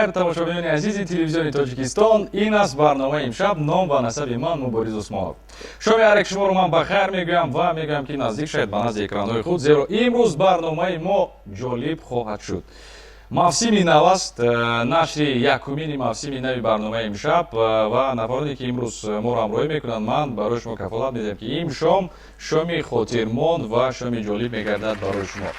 Бахайр, тамошобинони азизи телевизиони Тоҷикистон. Ин аст барномаи «Имшаб». Ном ва насаби ман Мубориз Усмонов. Шоми ҳар як шуморо ман бахайр мегӯям ва мегӯям, ки наздик шавед ба назди экранҳои худ, зеро имрӯз барномаи мо ҷолиб хоҳад шуд. Мавсими нав аст, нашри якумини мавсими нави барномаи «Имшаб» ва нафароне, ки имрӯз моро ҳамроҳӣ мекунанд, ман барои шумо кафолат медиҳам, ки ин шом шоми хотирмон ва шоми ҷолиб мегардад барои шумо.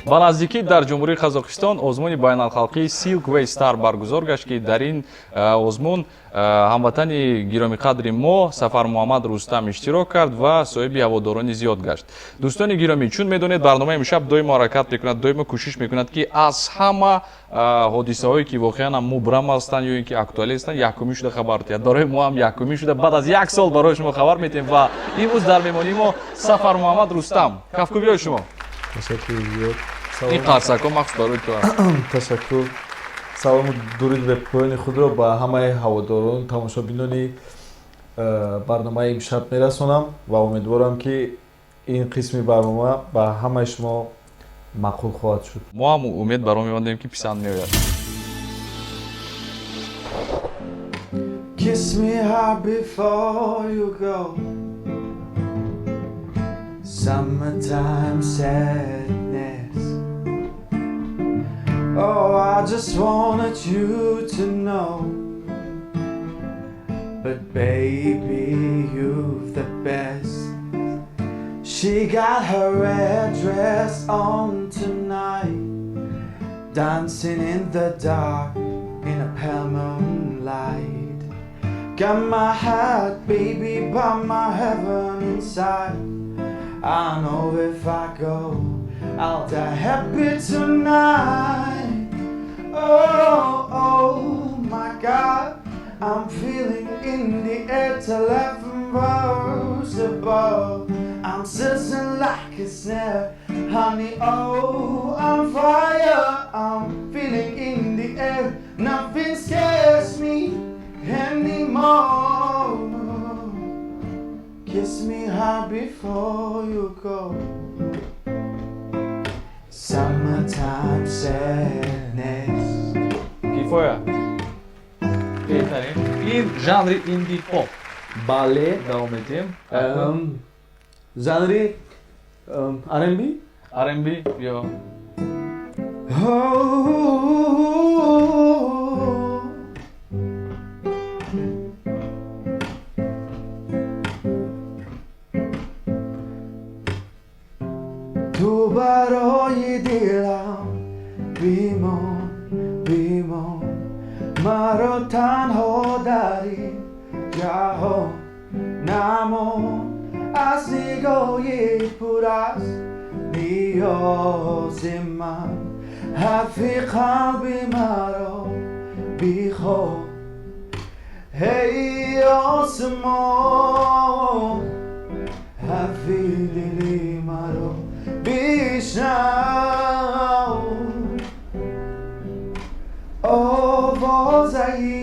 Ба наздикӣ дар Ҷумҳурии Қазоқистон озмуни байналхалқии Silk Way Star баргузор гашт, ки дар ин озмун ҳамватани гиромиқадри мо Сафармуҳаммад Рустам иштирок кард ва соҳиби ҳаводорони зиёд гашт. Дӯстони гиромӣ, чун медонед, барномаи «Имшаб» доимо ҳаракат мекунад, доимо кӯшиш мекунад, ки аз ҳама ҳодисаҳое, ки воқеан ҳам мубрам ҳастанд ё ин ки актуалӣ ҳастанд, якумин шуда хабар диҳад. Барои мо ҳам якумин шуда баъд аз як сол барои шумо хабар метиҳем ва имрӯз дар меҳмонии мо Сафармуҳаммад Рустам. Кафкӯбиҳои шумо. Ташаккур зиёд. Ин қарсакҳо махсус барои ту аст. Ташаккур. Салому дуруди бепоёни худро ба ҳамаи ҳаводорон, тамошобинони барномаи «Имшаб» мерасонам ва умедворам, ки ин қисми барнома ба ҳамаи шумо маъқул хоҳад шуд. Мо ҳам умед бар он мебандем, ки писанд меояд. Kiss me hard before you go. Summertime sadness. Oh, I just wanted you to know. But baby, you've the best. She got her red dress on tonight, dancing in the dark in a pale moonlight. Got my heart, baby, but my heaven inside. I know if I go, I'll die happy tonight. Oh, oh my God, I'm feeling in the air till heaven rose above. I'm sizzling like a snare, honey. Oh, I'm fire. I'm feeling in the air. Nothing scares me anymore. Kiss me hard before you go. Summertime sadness. Кифоя, беҳтарин. Ин жанри инди поп. Бале. Давом медиҳем. Жанри R&B. R&B ё Oh. Ту барои дилам бимон, бимон, маро танҳо дар ин ҷаҳон намон. Аз нигоҳи пур аз ниёзи ман ҳарфи қалби маро бихон. Эй осмон, ҳарфи дили маро бишнав. Овозаи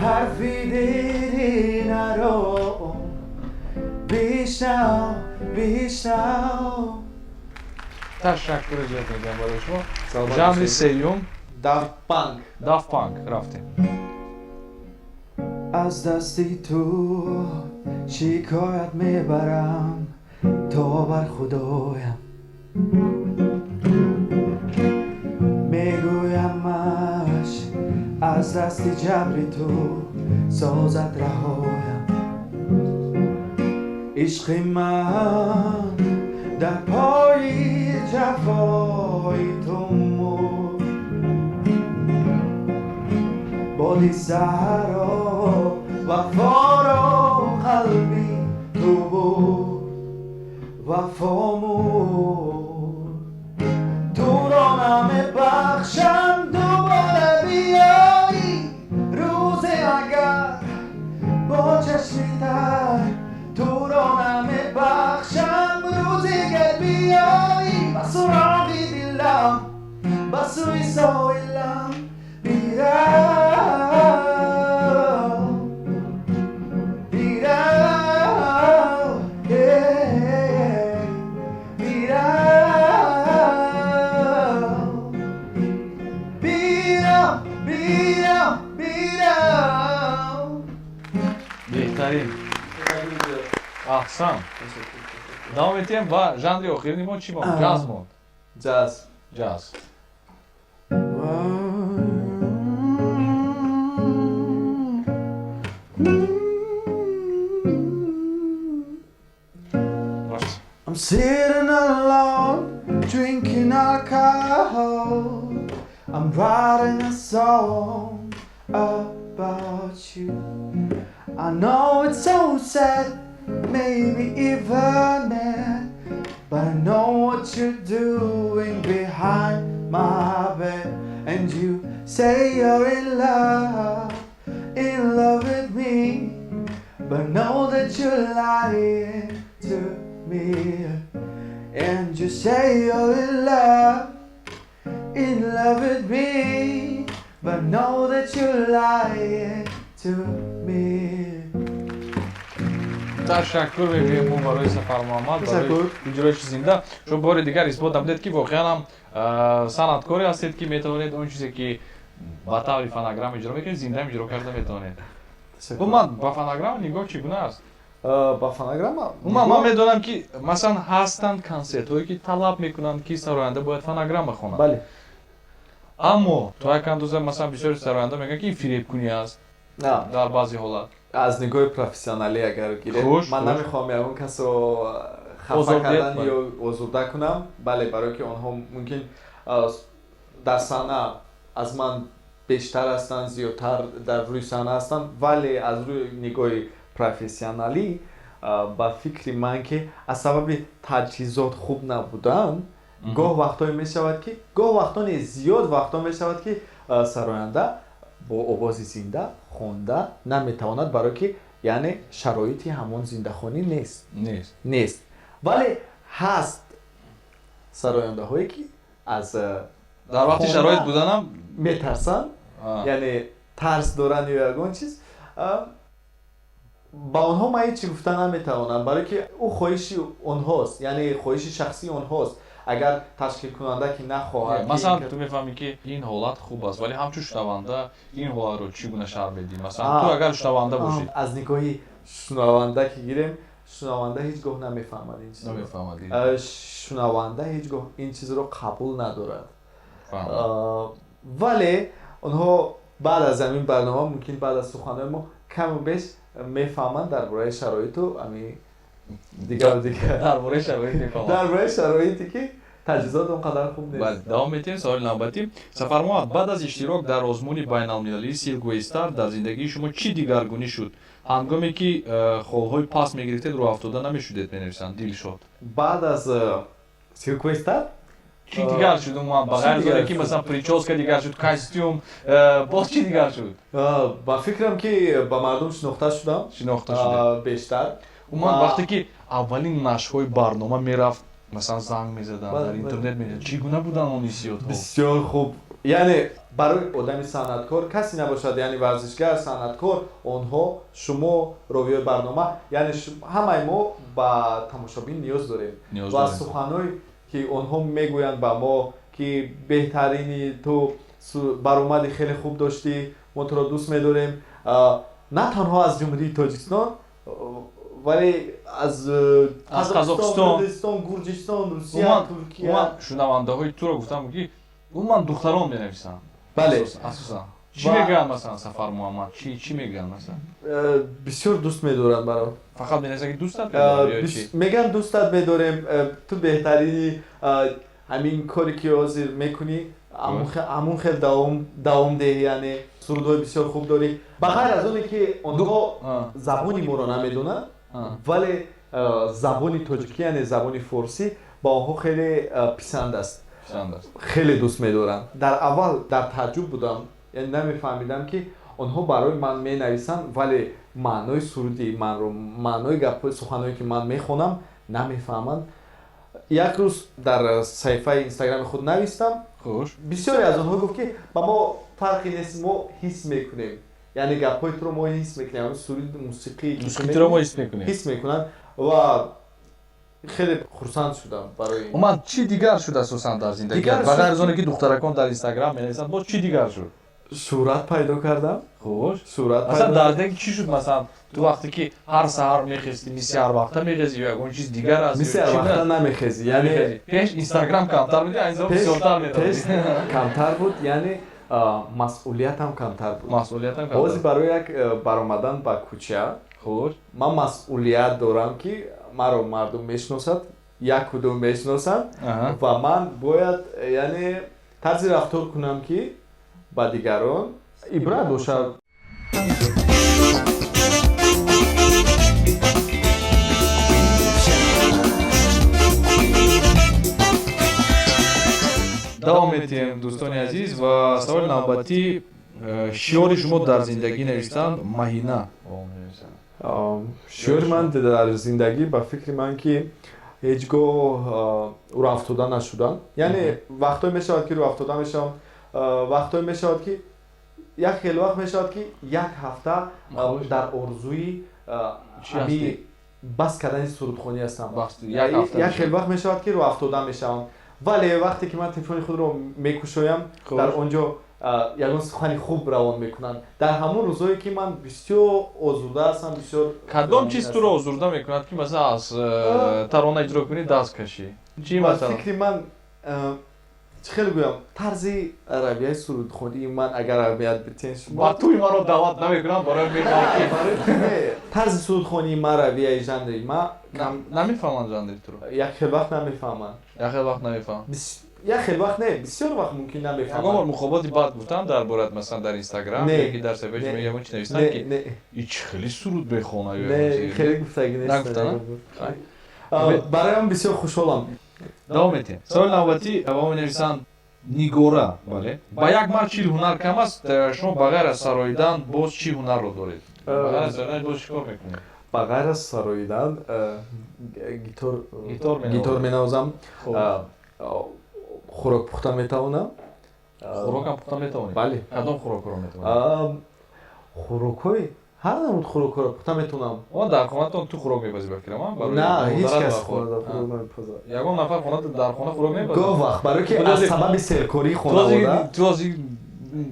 ҳарфи диринаро бишнав, бишнав. Ташаккури зиёд мегӯям барои шумо. Саломат Жанри бошед. сеюм. Daft Punk. Daft Punk, рафтем. Аз дасти ту шикоят мебарам то бар худоям, мегӯямаш, аз дасти ҷабри ту созад раҳоям. Ишқи ман дар пои ҷафои ту мурд, боди саҳро вафоро қалби ту буд, вафо мурд. Туро намебахшам, дубора биёӣ рӯзе агар бо чашми тар. Туро намебахшам, рӯзе гар биёӣ ба суроғи дилам, ба сӯи соҳилам бирав, бирав. Аҳсан, давом медиҳем ва жанри охирини мо чӣ монд? Ҷаз монд. Ҷаз. Ҷаз. I'm sitting alone, drinking alcohol. I'm writing a song about you. I know it's so sad, maybe even mad, but I know what you're doing behind my back. And you say you're in love with me, but know that you're lying to me. And you say you're in love with me, but know that you're lying to me. Ташаккур мегӯем мо барои Сафар Муҳаммад, барои иҷроиши зинда. Шумо бори дигар исбот намудед, ки воқеан ҳам санъаткоре ҳастед, ки метавонед он чизе ки ба таври фонограмма иҷро мекунед, зинда иҷро карда метавонед. Умуман, ба фонограмма нигоҳ чӣ гуна аст? Ба фонограмма? Умуман, ман медонам, ки масалан ҳастанд консертҳое, ки талаб мекунанд, ки сароянда бояд фонограмма хонад. Бале. Аммо то як андоза, масалан, бисёри сароянда мегӯянд, ки ин фиребкунӣ аст дар баъзе ҳолат. Аз нигоҳи профессионалӣ агар гирем, ман намехоҳам ягон касро хафа кардан ё озурда кунам. Бале, барое ки онҳо мумкин дар саҳна аз ман бештар ҳастанд, зиёдтар дар рӯи саҳна ҳастанд, вале аз рӯи нигоҳи профессионалӣ, ба фикри ман, ки аз сабаби таҷҳизот хуб набудан, гоҳ вақтҳое мешавад, ки гоҳ вақтҳо не, зиёд вақтҳо мешавад, ки сароянда бо овози зинда хонда наметавонад, барое ки яъне шароити ҳамон зиндахонӣ нест. Нест. Нест. Вале ҳаст сарояндаҳое, ки аз дар вақти шароит буданам метарсанд, яъне тарс доранд ё ягон чиз. Ба онҳо ман ҳеҷ чӣ гуфта наметавонам, барое ки ӯ хоҳиши онҳост, яъне хоҳиши шахсии онҳост. Агар ташкилкунанда ки нахоҳад. Масалан, ту мефаҳмӣ, ки ин ҳолат хуб аст, вале ҳамчун шунаванда ин ҳолатро чӣ гуна шарҳ медиҳӣ? Масалан, ту агар шунаванда бошӣ. Аз нигоҳи шунаванда ки гирем, шунаванда ҳеҷ гоҳ намефаҳмад ин чизро. Намефаҳмад. Шунаванда ҳеҷ гоҳ ин чизро қабул надорад, вале онҳо баъд аз ҳамин барнома, мумкин баъд аз суханҳои мо, каму беш мефаҳманд дар бораи шароиту ами дигару дигар. Дар бораи шароит мефаҳманд. Дар бораи шароите, ки таҷҳизот он қадар хуб нест. Бале, давом медиҳем. Саволи навбатӣ: Сафармуҳаммад, баъд аз иштирок дар озмуни байналмилалии Silk Way Star дар зиндагии шумо чӣ дигаргунӣ шуд? Ҳангоме ки холҳои паст мегирифтед, рӯҳафтода намешудед? Менависанд Дилшод. Баъд аз Silk Way Star? Чӣ дигар шуд умуман, ба ғайр аз оне ки, масалан, прическа дигар шуд, костюм, боз чӣ дигар шуд? Ба фикрам, ки ба мардум шинохта шудам. Шинохта шудед. Бештар. Умуман, вақте ки аввалин нашрҳои барнома мерафт, масалан, занг мезаданд, дар интернет мезаданд, чӣ гуна буданд он ҳиссиётҳо? Бисёр хуб. Яъне барои одами санъаткор касе набошад, яъне варзишгар, санъаткор, онҳо, шумо, ровиёи барнома, яъне ҳамаи мо ба тамошобин ниёз дорем ва суханҳое ки онҳо мегӯянд ба мо, ки беҳтарини ту, баромади хеле хуб доштӣ, мо туро дӯст медорем, на танҳо аз Ҷумҳурии Тоҷикистон, вале аз Қазоқистон, Қирғизистон, Гурҷистон, Русия, Туркия. Умуман, шунавандаҳои туро гуфтам, ки умуман духтарон менависанд. Бале. Асосан чӣ мегӯянд, масалан, Сафар Муҳаммад чӣ мегӯянд, масалан? Бисёр дӯст медоранд маро. Фақат менависанд, ки дӯстат медорам ё чӣ? Мегӯянд, дӯстат медорем, ту беҳтарини, ҳамин коре ки ҳозир мекунӣ, ҳамун хел давом деҳ, яъне сурудҳои бисёр хуб дорӣ. Ба ғайр аз оне ки онҳо забони моро намедонанд, вале забони тоҷикӣ, яъне забони форсӣ, ба онҳо хеле писанд аст. Хеле дӯст медоранд. Дар аввал дар тааҷҷуб будам, яъне намефаҳмидам, ки онҳо барои ман менависанд, вале маънои суруди манро, маънои гапҳои, суханҳое ки ман мехонам, намефаҳманд. Як рӯз дар саҳифаи Инстаграми худ навистам. Бисёре аз онҳо гуфт, ки ба мо фарқе нест, мо ҳис мекунем, яъне гапҳои туро мо ҳис мекунем, суруд, мусиқӣ. Мусиқитро мо ҳис мекунем. Ҳис мекунанд ва хеле хурсанд шудам барои ин. Умуман, чӣ дигар шуд асосан дар зиндагият, ба ғайр аз оне ки духтаракон дар Инстаграм менависанд, боз чӣ дигар шуд? Сурат пайдо кардам. Хуш. Сурат. Масалан, дар зиндагӣ чӣ шуд, масалан? Ту вақте ки ҳар саҳар мехезӣ, мисли ҳар вақта мехезӣ ё ягон чиз дигар аст? Мисли ҳар вақта намехезӣ, яъне пеш Инстаграм камтар буд, айн замон бисёртар медод. Пеш камтар буд, яъне масъулиятам камтар буд. Масъулиятам камтар. Ҳозир барои як баромадан ба кӯча ман масъулият дорам, ки маро мардум мешиносад, як кудум мешиносанд ва ман бояд, яъне, тарзи рафтор кунам, ки ба дигарон ибрат бошад. Давом метиҳем, дӯстони азиз, ва саволи навбатӣ: шиори шумо дар зиндагӣ, навиштан Маҳина. Шиори ман дар зиндагӣ, ба фикри ман, ки ҳеҷ гоҳ рӯафтода нашудан. Яъне вақтҳое мешавад, ки рӯафтода мешавам, вақтҳое мешавад, ки як хеле вақт мешавад, ки як ҳафта дар орзуи бас кардани сурудхонӣ ҳастам. Як хеле вақт мешавад, ки рӯафтода мешавам, вале вақте ки ман телефони худро мекушоям, дар он ҷо ягон сухани хуб равон мекунанд. Дар ҳамон рӯзҳое, ки ман бисёр озурда ҳастам, бисёр. Кадом чиз туро озурда мекунад, ки масалан аз тарона иҷро кунӣ даст кашӣ? Чӣ масалан? Фикри ман, чӣ хеле гӯям, тарзи равияи сурудхонии ман, агар аҳамият битен шумо. Ба тӯи маро даъват намекунам, барои мехоҳам ки тарзи сурудхонии ман, равияи жанри ман. Намефаҳманд жанри туро. Як хел вақт намефаҳманд. Як хел вақт намефаҳманд. Як хел вақт не, бисёр вақт мумкин намефаҳманд. Ягон бор мухобати бад гуфтам дар борат, масалан, дар Инстаграм ё дар саҳифаи шумо ягон чи навиштанд, ки и чӣ хеле суруд мехона? Не, хеле гуфтагӣ нест. Нагуфтанд? Барои он бисёр хушҳолам. Давом метиҳем. Саволи навбатӣ ба мо менависанд Нигора. Бале, ба як мард 40 ҳунар кам аст. Шумо ба ғайр аз сароидан боз чӣ ҳунарро доред? Ба ғайр аз сароидан боз чӣ кор мекунед? Ба ғайр аз сароидан гитор менавозам, хӯрок пухта метавонам. Хӯрокам пухта метавонед? Бале. Кадом хӯрокҳоро метавонед? Хӯрокҳои, ҳар намуд хӯрокҳоро пухта метавонам. Он дар хонатон ту хӯрок мепазӣ, ба фикрам? На, ҳеҷ кас хӯрок намепазад. Ягон нафар хона дар хона хӯрок мепазад? Гоҳ вақт, барое ки аз сабаби серкории хонавода. Ту ҳозир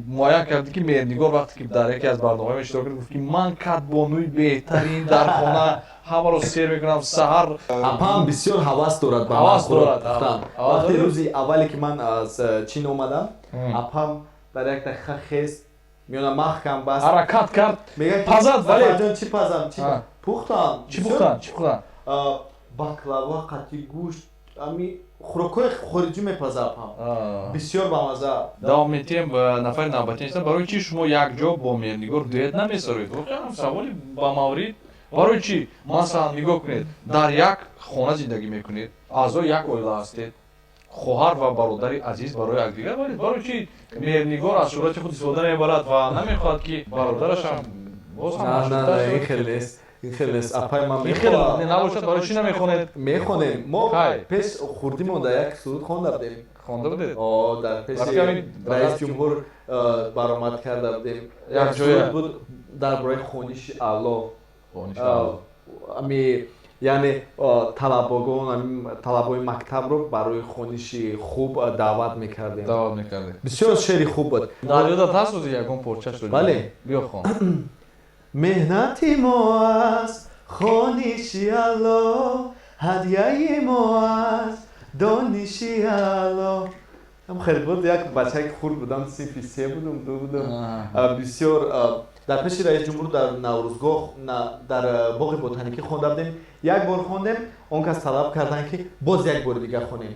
муайян кардӣ, ки Меҳрнигор вақте ки дар яке аз барномаҳо иштирок кард, гуфт, ки ман кадбонуи беҳтарин дар хона, ҳамаро сер мекунам саҳар. Апам бисёр ҳавас дорад ба ман хӯрок пухтан. Вақте рӯзи аввале, ки ман аз Чин омадам, апам дар як дақиқа хест, миёна маҳкам баст, ҳаракат кард, пазад, вале ҷон, чӣ пазам, чӣ пухтам. Чӣ пухтан, чӣ пухтан? Баклава қатъи гӯшт, ами хӯрокҳои хориҷӣ мепазад апам, бисёр бамаза. Давом метиҳем. Нафари навбатӣ нестам: барои чӣ шумо якҷо бо Меҳрнигор дуэт намесароед? Воқеан саволи ба маврид. Барои чӣ? Масалан, нигоҳ кунед, дар як хона зиндагӣ мекунед, аъзои як оила ҳастед, хоҳар ва бародари азиз барои якдигар, вале барои чӣ Меҳрнигор аз шӯҳрати худ истифода мебарад ва намехоҳад, ки бародарашам боз ҳам ин хел нест, ин хел нест. Апаи ман ин хел набошад, барои чӣ намехонед? Мехонем. Мо пеш хурдимон дар як суруд хонда будем. Хонда будед? Дар пеши раис ҷумҳур баромад карда будем. Як суруд буд дар бораи хониши аъло. Ами, яъне, талабагон, талабои мактабро барои хониши хуб даъват мекардем. Даъват мекардем. Бисёр шеъри хуб буд. Дар ёдат ҳаст ози ягон порчашро? Бале. Биё, хон. Меҳнати мо аст хониши аъло, ҳадияи мо аст дониши аъло. Ҳам хеле буд. Як бачаи хурд будам, синфи се будум, ду будум. Бисёр дар пеши раис ҷумҳур, дар Наврӯзгоҳ, дар боғи ботаникӣ хонда будем. Як бор хондем, он кас талаб карданд, ки боз як бори дигар хонем.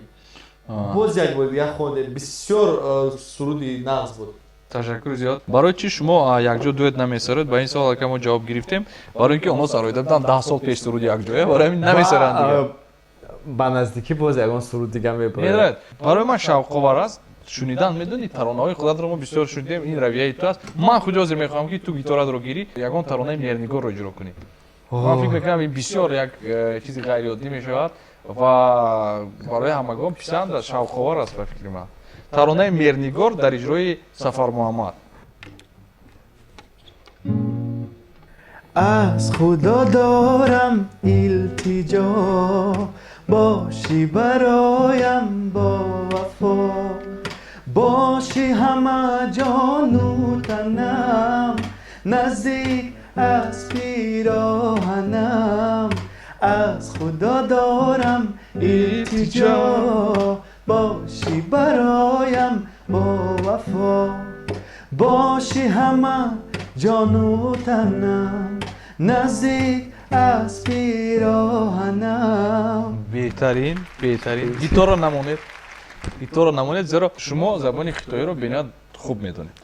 Боз як бори дигар хондем. Бисёр суруди нағз буд. Ташаккури зиёд. Барои чӣ шумо якҷо дуэт намесароед? Ба ин савол ака мо ҷавоб гирифтем: барои ин ки онҳо сароида буданд 10 сол пеш суруди якҷоя, барои ҳамин намесароянд дигар. Ба наздикӣ боз ягон суруд дига мебарад. Медонед, барои ман шавқовар аст шунидан. Медонӣ, таронаҳои худатро мо бисёр шунидем, ин равияи ту аст. Ман худи ҳозир мехоҳам, ки ту гитаратро гирӣ, ягон таронаи Меҳрнигорро иҷро кунӣ. Ман фикр мекунам, ин бисёр як чизи ғайриоддӣ мешавад ва барои ҳамагон писанд аст, шавқовар аст. Ба фикри ман, таронаи Меҳрнигор дар иҷрои Сафармуҳаммад. Аз Худо дорам илтиҷо, бошӣ бароям бовафо, бошӣ ҳама ҷону танам, наздик. аз пироҳанам, аз Худо дорам илтиҷо, бошӣ бароям бо вафо, бошӣ ҳама ҷону танам, наздик аз пироҳанам. Беҳтарин, беҳтарин. Гитарро намонед, гитарро намонед, зеро шумо забони хитоиро бениҳоят хуб медонед,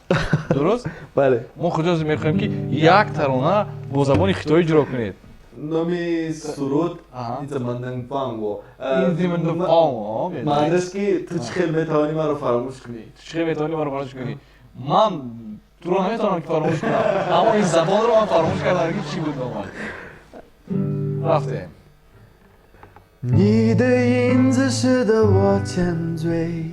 дуруст? Бале. Мо худо мехоҳем, ки як тарона бо забони хитоӣ иҷро кунед. Номи суруд "你怎么能放我". О. Маънаш ки ту чӣ хел метавонӣ маро фаромӯш кунӣ. Ту чӣ хел метавонӣ маро фаромӯш кунӣ. Ман туро наметавонам ки фаромӯш кунам, аммо ин забонро ман фаромӯш кардам, ки чӣ буд номаш. Рафтем. 你的影子使得我沉醉，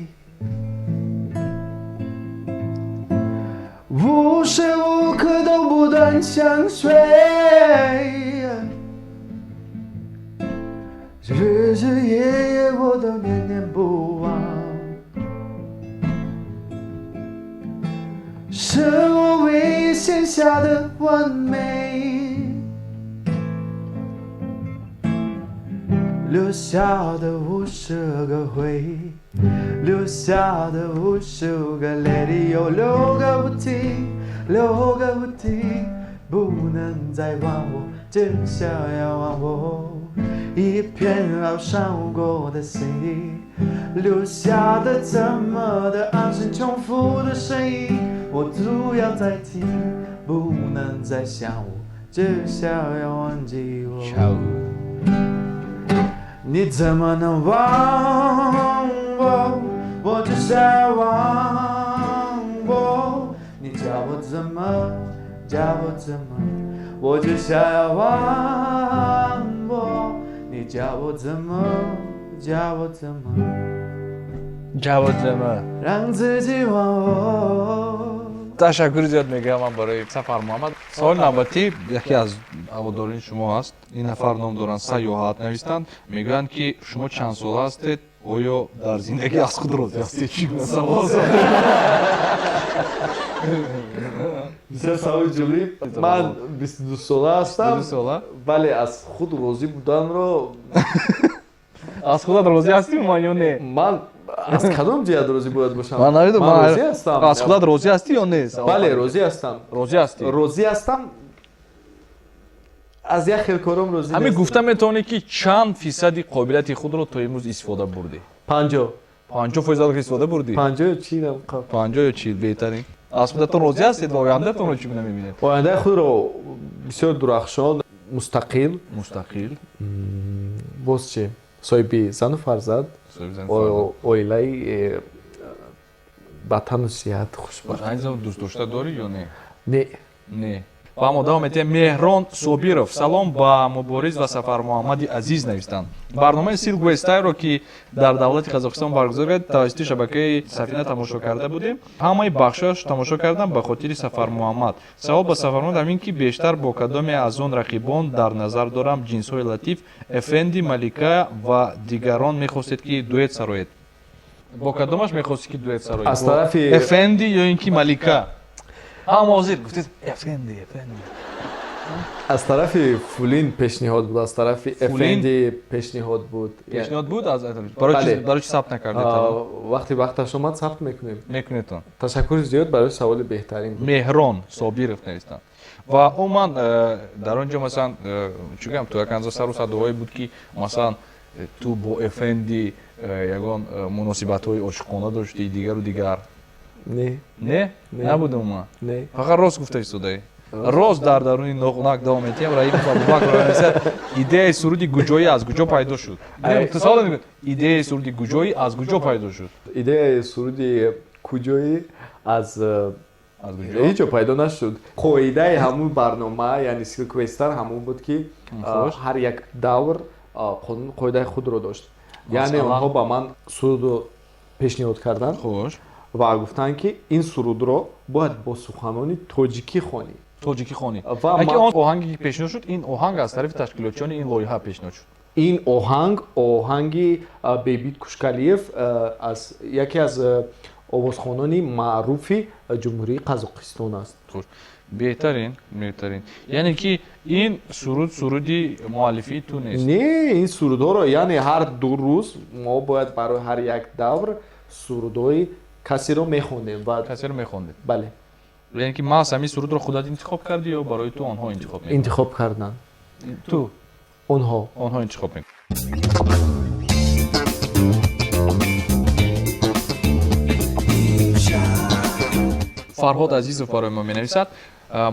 无时无刻都不断相随，日日夜夜我都念念不忘，是我唯一剩下的完美。留下的无数个回忆，留下的无数个泪滴，有六个不停，六个不停，不能再忘我，只想要忘我。一片老伤过的心意，留下的怎么的安生重复的声音，我不要再听，不能再想我，只想要忘记我。你怎么能忘我？我只想要忘我。你叫我怎么，叫我怎么？我只想要忘我。你叫我怎么，叫我怎么？叫我怎么让自己忘我？ Ташаккури зиёд мегӯям ман барои Сафар Муҳаммад. Саволи навбатӣ яке аз ҳаводорони шумо аст. Ин нафар ном доранд Саёҳат, навистанд, мегӯянд, ки шумо чанд сола ҳастед, оё дар зиндагӣ аз худ розӣ ҳастед? Чӣ гуна савол? Бисёр саволи ҷолиб. Ман 22 сола ҳастам, вале аз худ розӣ буданро Аз худат розӣ ҳастӣ ман ё не? Ман аз кадом ҷиҳат розӣ бояд бошам? Ман намедонам. Ман розӣ ҳастам. Аз худат розӣ ҳастӣ ё не? Бале, розӣ ҳастам. Розӣ ҳастӣ? Розӣ ҳастам, аз як хел кором розӣ. Ҳамин гуфта метавонӣ, ки чанд фисади қобилияти худро то имрӯз истифода бурдӣ? 50. 50% истифода бурдӣ? 50-ю 40. 50-ю 40, беҳтарин. Аз худатон розӣ ҳастед ва ояндатонро чӣ гуна мебинед? Ояндаи худро бисёр дурахшон, мустақил. Мустақил. Боз чӣ, соҳиби зану фарзанд, оилаи ба тану сиҳат хушбахт. Дӯстдошта дорӣ ё не? Не. Не. Ва мо давом метиҳем. Меҳрон Собиров: салом ба Мубориз ва Сафармуҳаммади азиз, навистанд. Барномаи Silk Way Style-ро, ки дар давлати Қазоқистон баргузор гардид, тавассути шабакаи Сафина тамошо карда будем. Ҳамаи бахшҳояш тамошо кардам ба хотири Сафармуҳаммад. Савол ба Сафармуҳаммад ҳамин, ки бештар бо кадоме аз он рақибон, дар назар дорам ҷинсҳои латиф, Эфенди, Малика ва дигарон, мехостед, ки дуэт сароед? Бо кадомаш мехостед, ки дуэт сароед? Аз тарафи Эфенди ё ин ки Малика? Ҳама ҳозир гуфтед Эфенди, Эфенди. Аз тарафи Фулин пешниҳод буд, аз тарафи Эфенди пешниҳод буд. Пешниҳод буд. Аз барои чӣ сабт накардед? Вақти вақташ омад, сабт мекунем. Мекунедтон. Ташаккури зиёд барои саволи беҳтарин. Меҳрон Собиров навистанд. Ва умуман дар он ҷо, масалан, чӣ гӯям, то як андоза сару садоҳое буд, ки масалан ту бо Эфенди ягон муносибатҳои ошиқона доштӣ, дигару дигар. Не. Не, набуд умуман? Не. Фақат рост гуфта истодаӣ. Рост дар даруни ноғунак давом метиҳем. Раимов Абубакр нависад: идеяи суруди «Гуҷоӣ» аз куҷо пайдо шуд? Савол: идеяи суруди «Гуҷоӣ» аз куҷо пайдо шуд? Идеяи суруди «Куҷоӣ» аз ҳеҷ ҷо пайдо нашуд. Қоидаи ҳамун барнома, яъне Silk Way Star, ҳамун буд, ки ҳар як давр қонуну қоидаи худро дошт. Яъне онҳо ба ман сурудро пешниҳод карданд ва гуфтанд, ки ин сурудро бояд бо суханони тоҷикӣ хонӣ. Тоҷикӣ хонӣ. Яке он оҳанге, ки пешниҳод шуд, ин оҳанг аз тарафи ташкилотчиёни ин лоиҳа пешниҳод шуд? Ин оҳанг оҳанги Бейбит Кушкалиев, аз яке аз овозхонони маъруфи Ҷумҳурии Қазоқистон аст. Хуш. Беҳтарин, беҳтарин. Яъне ки ин суруд суруди муаллифии ту нест? Не, ин сурудҳоро, яъне ҳар 2 рӯз мо бояд барои ҳар як давр сурудҳои касеро мехондем ва касеро мехондед? Бале. Яъне ки маҳз ҳамин сурудро худат интихоб кардӣ ё барои ту онҳо интихоб мекарданд? Интихоб карданд. Ту? Онҳо. Онҳо интихоб мекарданд. Фарҳод Азизов барои мо менависад: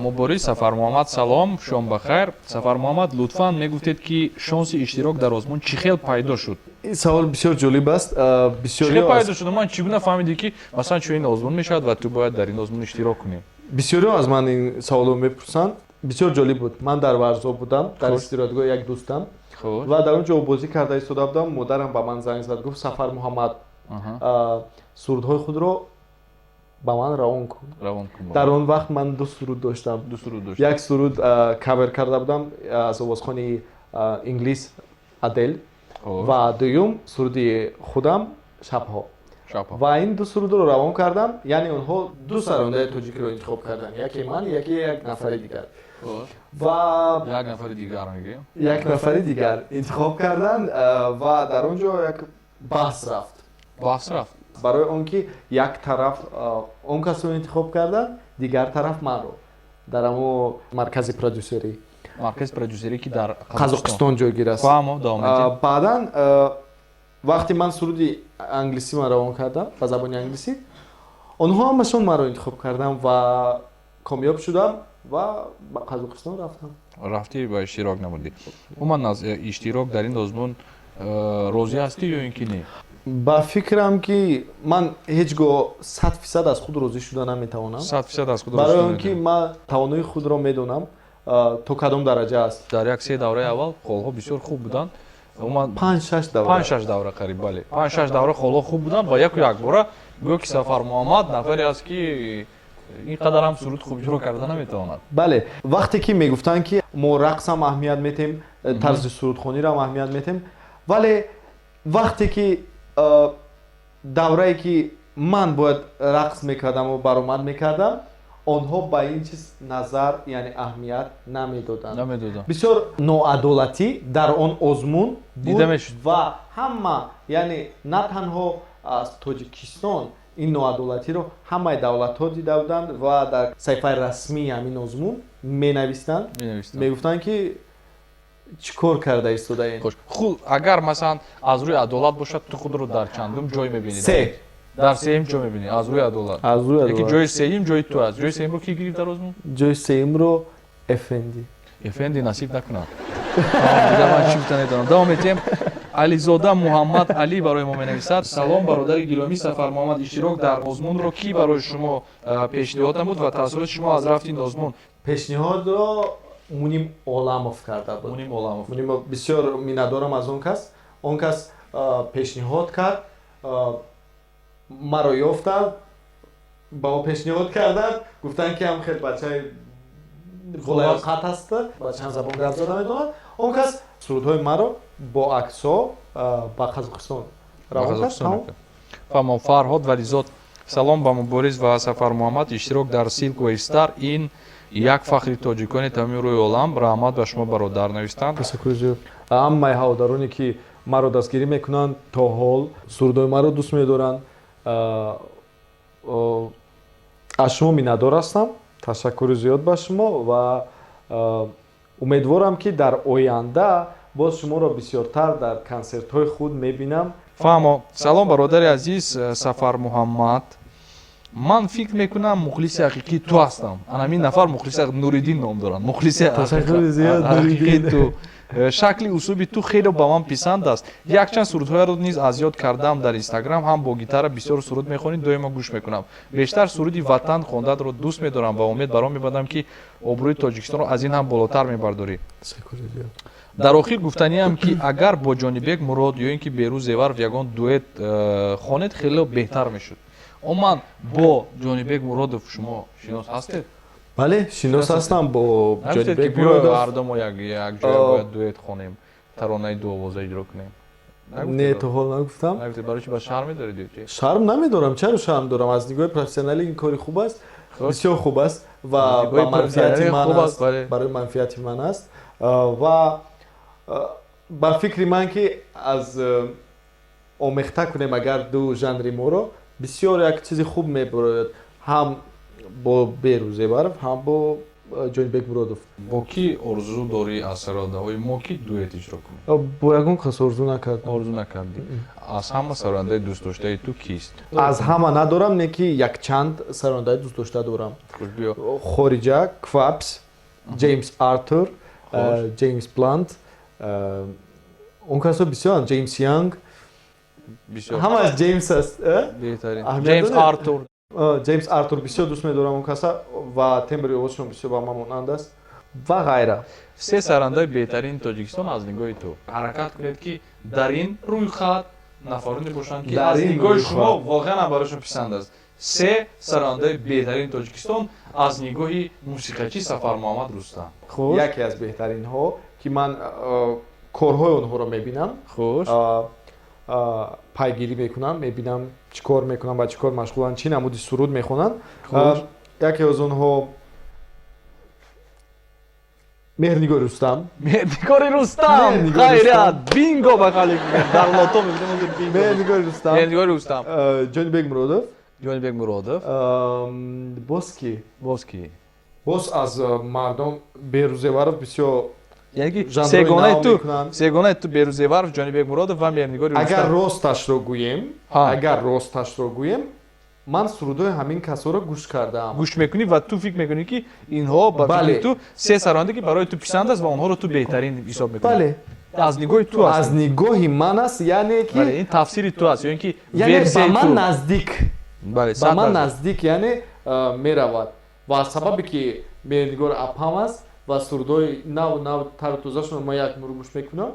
Мубориз Сафармуҳаммад, салом, шом бахайр. Сафармуҳаммад, лутфан мегуфтед, ки шонси иштирок дар озмун чӣ хел пайдо шуд? Ин савол бисёр ҷолиб аст. Чӣ хел пайдо шуд? Ман чӣ гуна фаҳмидӣ, ки масалан чунин озмун мешавад ва ту бояд дар ин озмун иштирок кунӣ? Бисёриҳо аз ман ин саволро мепурсанд. Бисёр ҷолиб буд. Ман дар Варзоб будам, дар истироҳатгоҳи як дӯстам. Ва дар он ҷо бозӣ карда истода будам. Модарам ба ман занг зад, гуфт: Сафармуҳаммад, сурудҳои худро ба ман равон кун. Равон кун. Дар он вақт ман 2 суруд доштам. 2 суруд доштам. Як суруд кавер карда будам аз овозхони инглис Адел ва дуюм суруди худам Шабҳо. Шабҳо. Ва ин 2 сурудро равон кардам, яъне онҳо 2 сарондаи тоҷикиро интихоб карданд, яке ман, яке як нафари дигар. Ва як нафари дигар мегӯем? Як нафари дигар интихоб карданд ва дар он ҷо як баҳс рафт. Баҳс рафт. Барои он ки як тараф он касро интихоб карданд, дигар тараф манро. Дар ҳамо маркази продюсерӣ. Маркази продюсерӣ ки дар Қазоқистон ҷойгир аст. Фаҳмо, давом медиҳем. Баъдан вақте ман суруди англисӣ ман равон кардам ба забони англисӣ, онҳо ҳамашон маро интихоб карданд ва комёб шудам ва ба Қазоқистон рафтам. Рафтӣ ва иштирок намудӣ. Умуман аз иштирок дар ин озмун розӣ ҳастӣ ё ин ки не? Ба фикрам ки ман ҳеҷ гоҳ 100% аз худ розӣ шуда наметавонам. 100% аз худ розӣ Барои шуда он ки наметавонӣ. ман тавоноии худро медонам, то кадом дараҷа аст. Дар як се давраи аввал холҳо бисёр хуб буданд. Умуман 5-6 давра. 5-6 давра қариб, бале. 5-6 давра холҳо хуб буданд ва яку якбора гӯё ки Сафармуҳаммад нафаре аст ки ин қадар ҳам суруд хуб иҷро карда наметавонад. Бале, вақте ки мегуфтанд ки мо рақсам аҳамият метем, тарзи сурудхониро ҳам аҳамият метем, вале вақте ки даврае ки ман бояд рақс мекардам ва баромад мекардам, онҳо ба ин чиз назар, яъне аҳамият намедоданд. Намедоданд. Бисёр ноадолатӣ дар он озмун буд дида мешуд. Ва ҳама, яъне на танҳо аз Тоҷикистон ин ноадолатиро ҳамаи давлатҳо дида буданд ва дар саҳифаи расмии ҳамин озмун менавистанд. Менавистанд. Мегуфтанд ки чӣ кор карда истодаем. Хуш. Хуб, агар масалан аз рӯи адолат бошад, ту худро дар чандум ҷой мебинӣ? Се. Дар сеюм ҷой мебинӣ аз рӯи адолат. Аз рӯи Яки адолат. ҷои сеюм ҷои ту аст. Ҷои сеюмро ки гирифт дар озмун? Ҷои сеюмро Эфенди. Эфенди насиб накунад. Дигар ман чӣ гуфта наметавонам. Давом медиҳем. Ализода Муҳаммад Али барои мо менависад: Салом, бародари гиромӣ Сафармуҳаммад, иштирок дар озмунро кӣ барои шумо пешниҳод намуд ва таассуроти шумо аз рафти ин озмун? Пешниҳодро Муним Оламов карда буд. Муним Оламов. Муним, бисёр миннатдорам аз он кас. Он кас пешниҳод кард, маро ёфтанд, ба ӯ пешниҳод карданд, гуфтанд ки ҳам хел бачаи болаёқат аст, ба чанд забон гап зада метавонад. Он кас сурудҳои маро бо аксҳо ба Қазоқистон равон кард. Қазоқистон. Фаҳмом. Фарҳод Вализод: Салом ба Мубориз ва Сафармуҳаммад, иштирок дар Silk Way Star ин як фахри тоҷикони тамоми рӯи олам. Раҳмат ба шумо, бародар, навистанд. Ташаккури зиёд. Ҳамаи ҳаводароне ки маро дастгирӣ мекунанд, то ҳол сурудҳои маро дӯст медоранд, аз шумо миннатдор ҳастам. Ташаккури зиёд ба шумо ва умедворам ки дар оянда боз шуморо бисёртар дар консертҳои худ мебинам. Фаҳмо. Салом, бародари азиз Сафармуҳаммад, ман фикр мекунам мухлиси ҳақиқии ту ҳастам. Ана ҳамин нафар мухлиси Нуриддин ном доранд, мухлиси Ташаккури зиёд, ҳақиқии Нуриддин. ту. Шакли услуби ту хеле ба ман писанд аст. Якчанд сурудҳояро низ аз ёд кардам. Дар Инстаграм ҳам бо гитара бисёр суруд мехонӣ, доимо гӯш мекунам. Бештар суруди Ватан хондаатро дӯст медорам ва умед бар он мебандам, ки обрӯи Тоҷикистонро аз ин ҳам болотар мебардорӣ. Ташаккури зиёд. Дар охир гуфтаниам, ки агар бо Ҷонибек Мурод ё ин ки Берӯз Зеваров ягон дуэт хонед, хеле беҳтар мешуд. Умуман бо Ҷонибек Муродов шумо шинос ҳастед? Бале, шинос ҳастам бо Нагуфтед, ки Ҷонибек биё Муродов. ҳарду мо як ҷоя бояд дуэт хонем, таронаи дуовоза иҷро кунем? Не, то ҳол нагуфтам. Нагуфтед. Барои чи, ба шарм медоред ё чи? Шарм намедорам. Чаро шарм дорам? Аз нигоҳи профессионалӣ ин кори хуб аст. Бисёр хуб аст ва Нигоҳи ба манфиати профессионалӣ ман хуб аст, аст, бале. Барои манфиати ман аст. Ва ба фикри ман, ки аз омехта кунем агар ду жанри моро, бисёр як чизи хуб мебарояд, ҳам бо Беҳрӯз Зеваров, ҳам бо Ҷонибек Муродов. Бо кӣ орзу дорӣ аз сарояндаҳои мо, ки дуэт иҷро кунӣ? Бо ягон кас орзу накардам. Орзу накардӣ. Аз ҳама сарояндаи дӯстдоштаи ту кист? Аз ҳама надорам, не ки якчанд сарояндаи дӯстдошта дорам. Хуш, биё. Хориҷа: Квапс, Ҷеймс Артур, Ҷеймс Блант, он касо бисёранд, Ҷеймс Янг. Бисёр. Ҳамааш Ҷеймс аст, э? Беҳтарин. Аҳамият Ҷеймс доред? Артур. Ҷеймс Артур бисёр дӯст медорам он каса ва тембри овозшон бисёр ба ман монанд аст ва ғайра. Се сарояндаи беҳтарини Тоҷикистон аз нигоҳи ту. Ҳаракат кунед, ки дар ин рӯйхат нафароне бошанд, ки Дар аз ин нигоҳи рӯйхат. шумо воқеан ҳам барояшон писанд аст. Се сарояндаи беҳтарини Тоҷикистон аз нигоҳи мусиқачӣ Сафармуҳаммад Рустам. Хуш. Яке аз беҳтаринҳо, ки ман корҳои онҳоро мебинам, пайгирӣ мекунам, мебинам, чӣ кор мекунам, ба чӣ кор машғуланд, чӣ намуди суруд мехонанд. Яке аз онҳо Меҳрнигори Рустам. Меҳрнигори Рустам. Меҳрнигори Хайрият, бинго, ба қавли дар лото мебинем ҳозир, бинго. Меҳрнигори Рустам. Меҳрнигори Рустам. Ҷонибек Муродов. Ҷонибек Муродов. Боз ки? Боз ки? Боз аз мардон Беҳрӯз Зеваров бисёр Яъне ки жанрҳои сегонаи нав ту мекунанд. Сегонаи ту Беҳрӯз Зеваров, Ҷонибек Муродов ва Меҳрнигори Агар Рустам. росташро гӯем, агар росташро гӯем, ман сурудҳои ҳамин касоро гӯш кардаам. Гӯш мекунӣ ва ту фикр мекунӣ, ки инҳо ба фикри ту се сароянда, ки барои ту писанд аст ва онҳоро ту беҳтарин ҳисоб мекунӣ. Бале. Аз нигоҳи ту аст. Аз нигоҳи ман аст, яъне ки Бале, ин тафсири ту аст ё ин ки яъне ба версияи ман ту. наздик, Бале, ба 100%. ман наздик, яъне меравад ва сабабе ки Меҳрнигор апам аст ва сурудҳои нав нав, тару тозашонро ман як мур гӯш мекунам,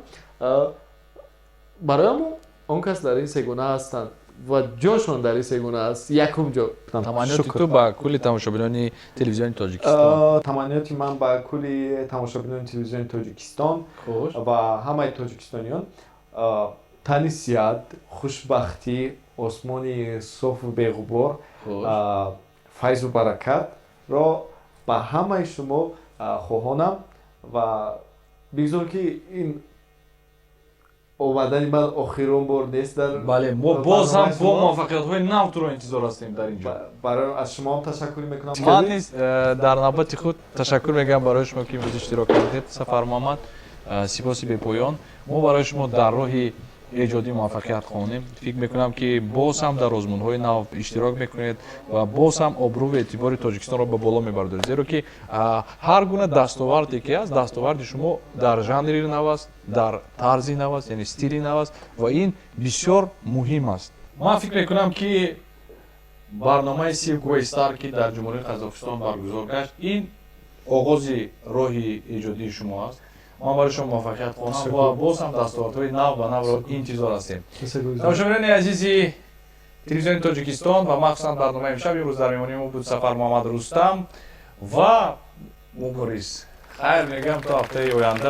барои ҳамон он кас дар ин сегона ҳастанд ва ҷошон дар ин сегона аст, якум ҷо. Таманниёти Шукр. ту ба кулли тамошобинони телевизиони Тоҷикистон? Таманниёти ман ба кулли тамошобинони телевизиони Тоҷикистон ва ҳамаи тоҷикистониён тани сиҳат, хушбахтӣ, осмони софу беғубор, файзу баракатро ба ҳамаи шумо хоҳонам ва бигзор, ки ин омадани ман охирон бор нест дар Бале, мо боз ҳам барномаи бо шумо. муваффақиятҳои нав туро интизор ҳастем дар ин ҷо. Барои аз шумо ҳам ташаккур мекунам. Ман низ дар навбати худ ташаккур мегӯям барои шумо, ки имрӯз иштирок кардед. Сафармуҳаммад, сипоси бепоён. Мо барои шумо дар роҳи эҷодӣ муваффақият хоҳонем. Фикр мекунам, ки боз ҳам дар озмунҳои нав иштирок мекунед ва боз ҳам обрӯву эътибори Тоҷикистонро ба боло мебардоред, зеро ки ҳар гуна дастоварде ки аст, дастоварди шумо дар жанри нав аст, дар тарзи нав аст, яъне стили нав аст ва ин бисёр муҳим аст. Ман фикр мекунам, ки барномаи Silk Way Star, ки дар Ҷумҳурии Қазоқистон баргузор гашт, ин оғози роҳи эҷодии шумо аст. Ман барои шумо муваффақият хоҳонам ва боз ҳам дастовардҳои нав ба навро интизор ҳастем. Тамошобинони азизи телевизиони Тоҷикистон ва махсусан барномаи имшаб, имрӯз дар меҳмонии мо буд Сафармуҳаммад Рустам ва Мубориз. Хайр мегӯям то ҳафтаи оянда.